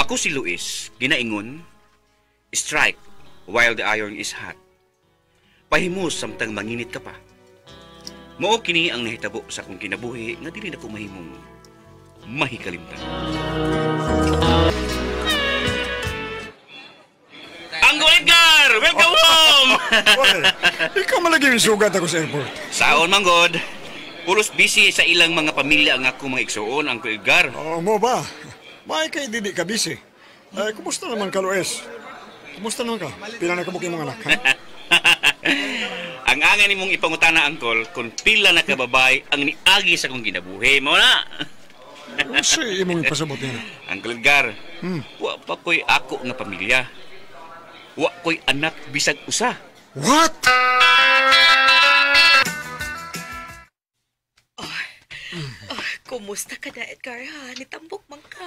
Ako si Luis, ginaingon, strike while the iron is hot. Pahimus samtang manginit ka pa. Mao kini ang nahitabo sa akong kinabuhi nga dili nako mahimong mahikalimtan. Uncle Edgar! Welcome home! Well, ikaw malagi yung sugat ako sa airport. Saon man god. Pulos busy sa ilang mga pamilya ang akong mga igsuon, Uncle Edgar. Oo mo ba? May kay dili ka busy. Eh, kumusta naman ka, Luis? Kumusta naman ka? Pila na kabuk imong anak, ha? Ang angan nimong ipangutana, Uncle, kung pila na kababay ang niagi sa akong kinabuhi. Mao na! Unsa imong ipasabot niya? Uncle Edgar, wa pa ko'y ako nga pamilya. Wa ko'y anak bisag usa. What? Kumusta ka na, Edgar, ha? Nitambok man ka.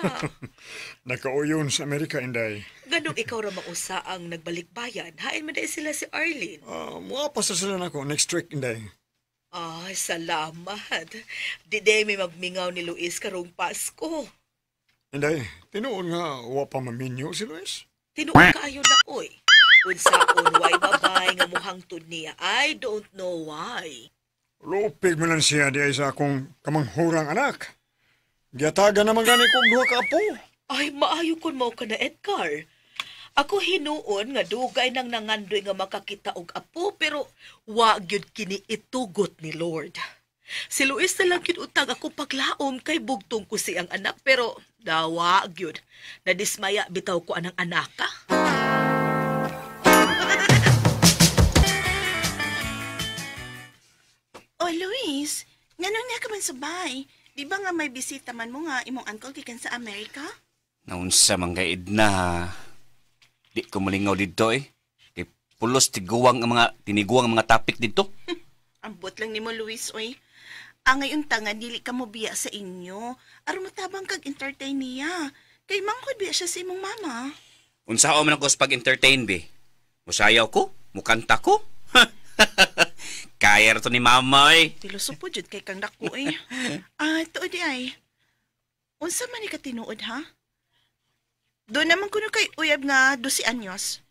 Nakauyon sa Amerika, Inday. Ganong ikaw ra mausa ang nagbalikbayan. Hain man dahil sila si Arlene. Mua pa sa sila nako next week, Inday. Ay, salamat. Di day may magmingaw ni Luis karong Pasko. Inday, tinuod nga wa pa maminyo si Luis? Tinuod kaayo na, oy. Unsaon, way babay nga muhangtod niya. I don't know why. Lupig mo lang siya di ay sa akong kamanghurang anak. Giatagan naman gani kong duha ka apo. Ay, maayo kun mao ka na, Edgar. Ako hinuon nga dugay nang nangandoy nga makakita og apo, pero wa gyud kini itugot ni Lord. Si Luis na lang gyud utang ako paglaom kay bugtong ko siyang anak, pero dawa gyud. Nadismaya bitaw ko anang anaka. Oh, Luis, nganong niya ka man sabay? Di ba nga may bisita man mo nga imong uncle gikan sa Amerika? Naunsa man kay Edna. Di ko malingaw dito eh. Kay pulos tiguang ang mga tiniguang ang mga topic dito. Ambot lang nimo, Luis, oy. Ang ngayon tanga dili ka mo biya sa inyo. Aron matabang kag entertain niya. Kay manghod biya siya sa imong mama. Unsaon man ako sa pag-entertain be? Musayaw ko, mukanta ko. Kaya ra to ni mama eh. Pilosopo jud kay kang dako eh. Ah, tuod di ay. Unsa man ni ka tinuod ha? Doon naman kuno kay uyab nga 12 anyos.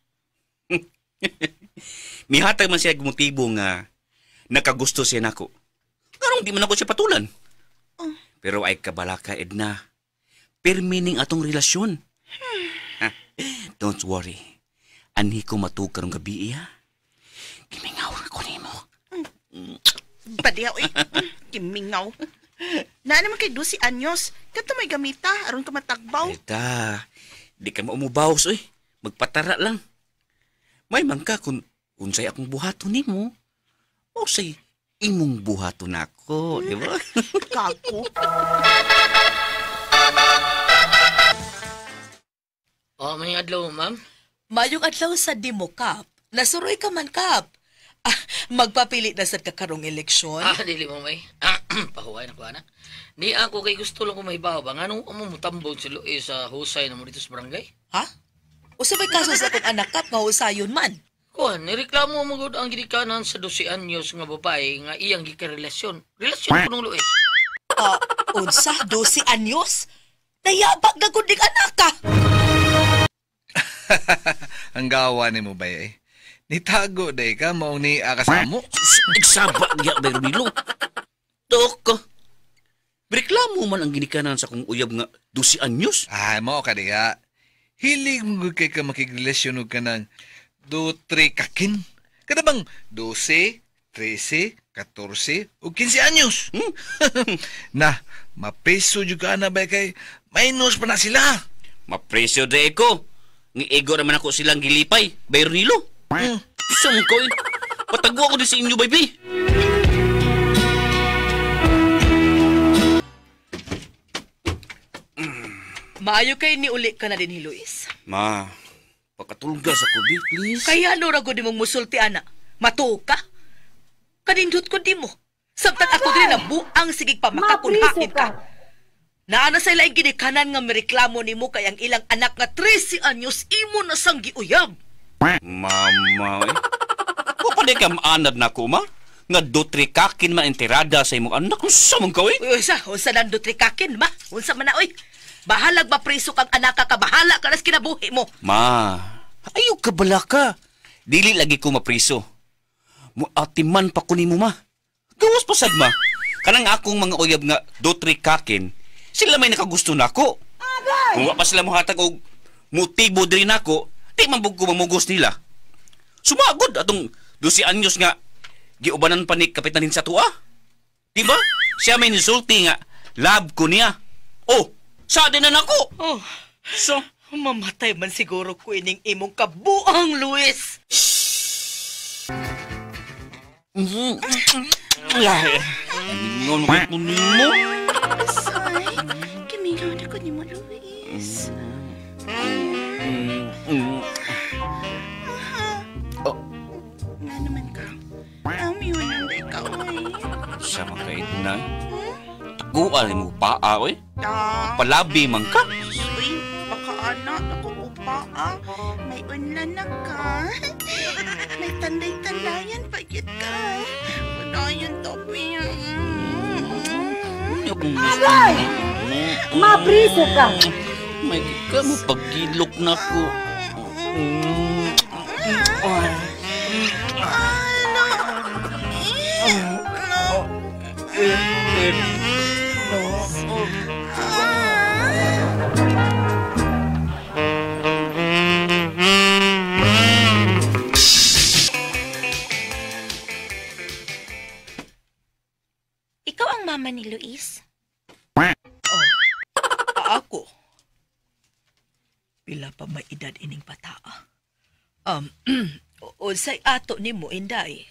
Mihatag man siya og motibo nga nakagusto siya nako. Karong di man ako siya patulan. Oh. Pero ay kabalaka, Edna. Pirmining atong relasyon. Don't worry. Anhi ko matug karong gabi iya. Gimingaw ko nimo. Padiyaw eh. Gimingaw. Naa naman kay 12 anyos. Kato may gamita aron ka matagbaw. Eta, di ka maumubaws oy. Magpatara lang. May mangka kung unsay akong buhaton nimo. O say imong buhaton nako, di ba? Gago. Oh, may adlaw, ma'am. Mayong adlaw sa dimo, Kap. Nasuroy ka man, Kap. Ah, magpapili na sad ka karong eleksyon. Ah, dili mo may. Pahuway na ko ana. Ni ako kay gusto lang ko mahibaw ba nganong amo mutambog si Luis sa husay na mo dito sa barangay? Ha? Usa may kaso sa akong anak, Kap, nga husayon man. Kuan, nireklamo mo gud ang gidikanan sa 12 anyos nga babae nga iyang gikarelasyon. Relasyon ko nung Luis. Ah, unsa 12 anyos? Nayabag na gud ning anak ka. Ang gawa ni mo ba eh? Nitago day ka, maong ni akasamo. Nagsaba gya ba Ramilo? Tok. Reklamo man ang ginikanan sa akong uyab nga 12 anyos. Ay, mao ka diha. Hilig mo gud kay ka makigrelasyon og kanang 2-3 kakin. Kada bang 12, 13, 14, ug 15 anyos. Na, mapreso jud ka na ba kay minus pa na sila. Mapreso day ko. Ngiigo naman ako silang gilipay, Bay Ronilo. Sungkoy. Patagwa ko din sa inyo, baby. Maayo kay niuli ka na din ni Luis. Ma, pakatulga sa ko, babe, please. Kaya no ra gud nimong musulti ana. Matuo ka. Kanindot ko di mo. Samtang ako diri na buang sigig pamakakunhain ka. Naa na sa ilaing ginikanan nga mireklamo nimo kay ang ilang anak nga 13 anyos imo na sang giuyab. Mama, eh. Wa pa di ka maanad na ko, ma? Nga dutri kakin man enterada sa imong anak. Unsa man ka, eh? Uy, unsa, unsa nang dutri kakin, ma? Unsa man na, oy? Bahalag mapriso kang anak ka, bahala ka nas kinabuhi mo. Ma, ayaw ka bala ka. Dili lagi ko mapriso. Muatiman pa ko nimo, ma. Gawas pa sad, ma. Kanang akong mga uyab nga dotri kakin, sila may nakagusto nako. Kung wa pa sila mohatag og motibo diri nako, di man bug ko mamugos nila. Sumagod atong 12 anyos nga giubanan pa ni Kapitan sa tuwa. Diba? Siya may nisulti nga love ko niya. Oh, sa din na nako. Oh, So, mamatay man siguro ko ining imong kabuang, Luis. Ingon ko nimo. Ay, kimingaw na ko ni mo, Luis. Oh. Nga naman ka. Amiwan ang day ka, oy. Sa mga na. Taguan mo paa, oy. Ah, Palabi man ka. uy, baka anak, ako upa, ah. May unlan na ka. May tanday-tandayan pa yun ka. Padayon, topi. Agay! Mapriso ka! May ka mo pagilok na ko. Ikaw ang mama ni Luis? Ako. Pila pa may edad ining bataa. Unsay ato nimo, Inday?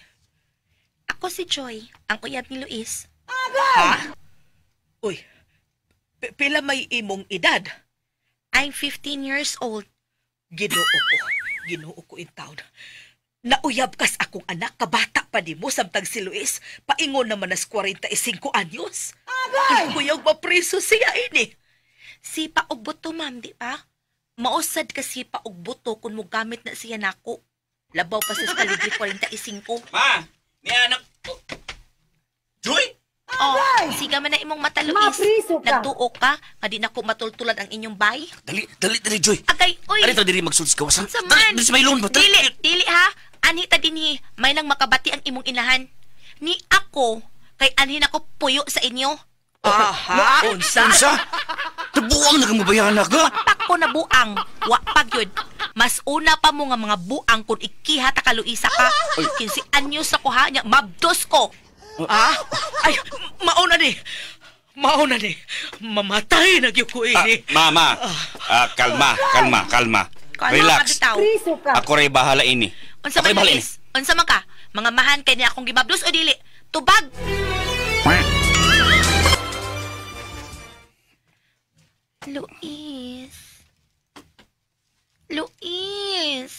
Ako si Joy, ang uyab ni Luis. Ha? Uy, pila may imong edad? I'm 15 years old. Ginoo ko. Ginoo ko in town. Nauyab kas akong anak, kabata pa nimo samtang si Luis, paingon naman nas 45 anyos. Agay! Kuyog mapriso siya ini. Sipa og buto, ma'am, di ba? Mausad ka sipa og buto kung mogamit na siya nako. Labaw pa sa kalibre 45. Ma, ni anak. Joy! Oh, siga man na imong mata, Luis. Mapriso ka! Nagtuo ka, nga di nako matultulan ang inyong bay. Dali, dali, dali, Joy. Agay, uy! Ari ta diri magsulod sa gawas, ha? Unsa Dali, man? dali sa may loan ba? Dali. Dili, dili ha. Anhi ta dinhi, may nang makabati ang imong inahan. Ni ako, kay anhi nako puyo sa inyo. Aha, unsa? Unsa? Tabuang na kang mabayana ka. Pak ko na buang, wa pa gyud. Mas una pa mo nga mga buang kung ikiha ta ka Luisa ka. 15 anyos ako ha, nya mabdos ko. Ah? Ay, mauna ni. Mauna ni. Mamatay na gyud ko ini. Mama, kalma, kalma, kalma. Kalma Relax. ka bitaw. Priso ka! Ako ray bahala ini. Unsa Ako ray man bahala ini. Luis? Unsa man ka? Mga mahan kay niya akong gimabdos o dili? Tubag. Luis. Luis.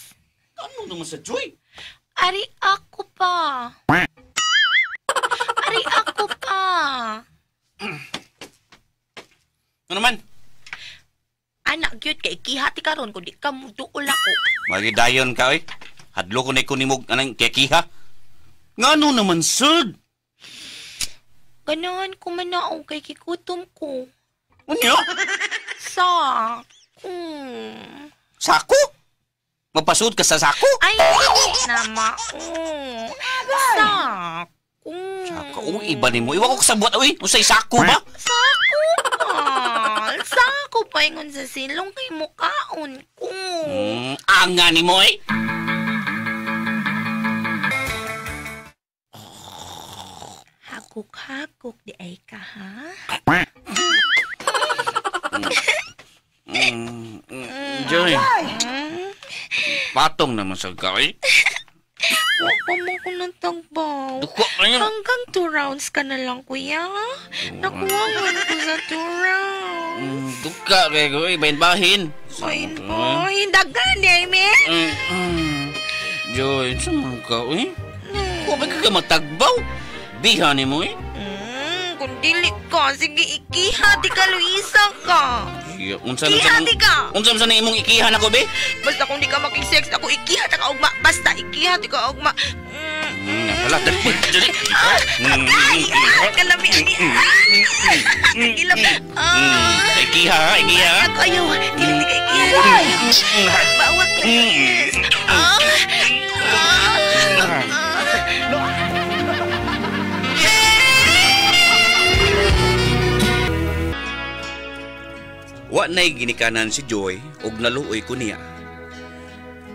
Ano naman sa Joy? Ari ako pa. Ari ako pa. Ano naman? Anak gyud kay ikiha ti karon kun di ka muduol ako. Magidayon ka, oy. Hadlo ko na ikunimog anang kekiha. Ngano naman, sir? Ganahan ko man na kay kikutom ko. Unya? Sa. Sako? Mapasud ka sa sako? Ay, nama. Sako. Sako, uy, iba ni mo. Iwa ko sa buhat, uy. Usay sako ba? Sako pa. Sako pa ingon sa silong kay mukaon ko. Anga ni mo, eh. Hagok-hagok di ay ka, ha? Joy. Patong naman sa ka, eh. Wa pa mo ko natagbaw. Duko ka niya. Hanggang 2 rounds ka na lang, kuya. Nakuha man ko sa 2 rounds. Duka kay ko, eh. Bahin-bahin. Bahin bahin. Dagan, eh, me. Joy, saan ka, eh? Huwag ka matagbaw. Biha ni mo, eh. Kung dili ka, sige, ikiha, di ka, Luisa ka. Unsa Ikiha, di ka. Unsa man sa imong ikiha nako, be? Basta kung di ka makig-sex, ako ikiha, ta ka ugma. Basta ikiha, di ka ugma. Hala, dali. Dali. Ay, kalami ani. Kagilap. Ay, kiha, ay, kiha. Ako ayaw. Dili ni kay kiha. Bawak Luis. Wa na'y ginikanan si Joy og naluoy ko niya.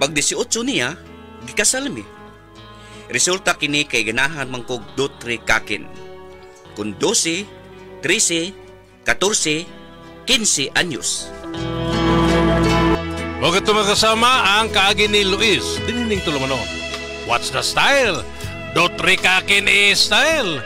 Pag 18 niya, gikasal mi. Resulta kini kay ganahan man kog 2-3 kakin. Kun 12, 13, 14, 15 anyos. Huwag ito magkasama ang kaagi ni Luis. Dinining tulumanon. What's the style? Dotri kakin style.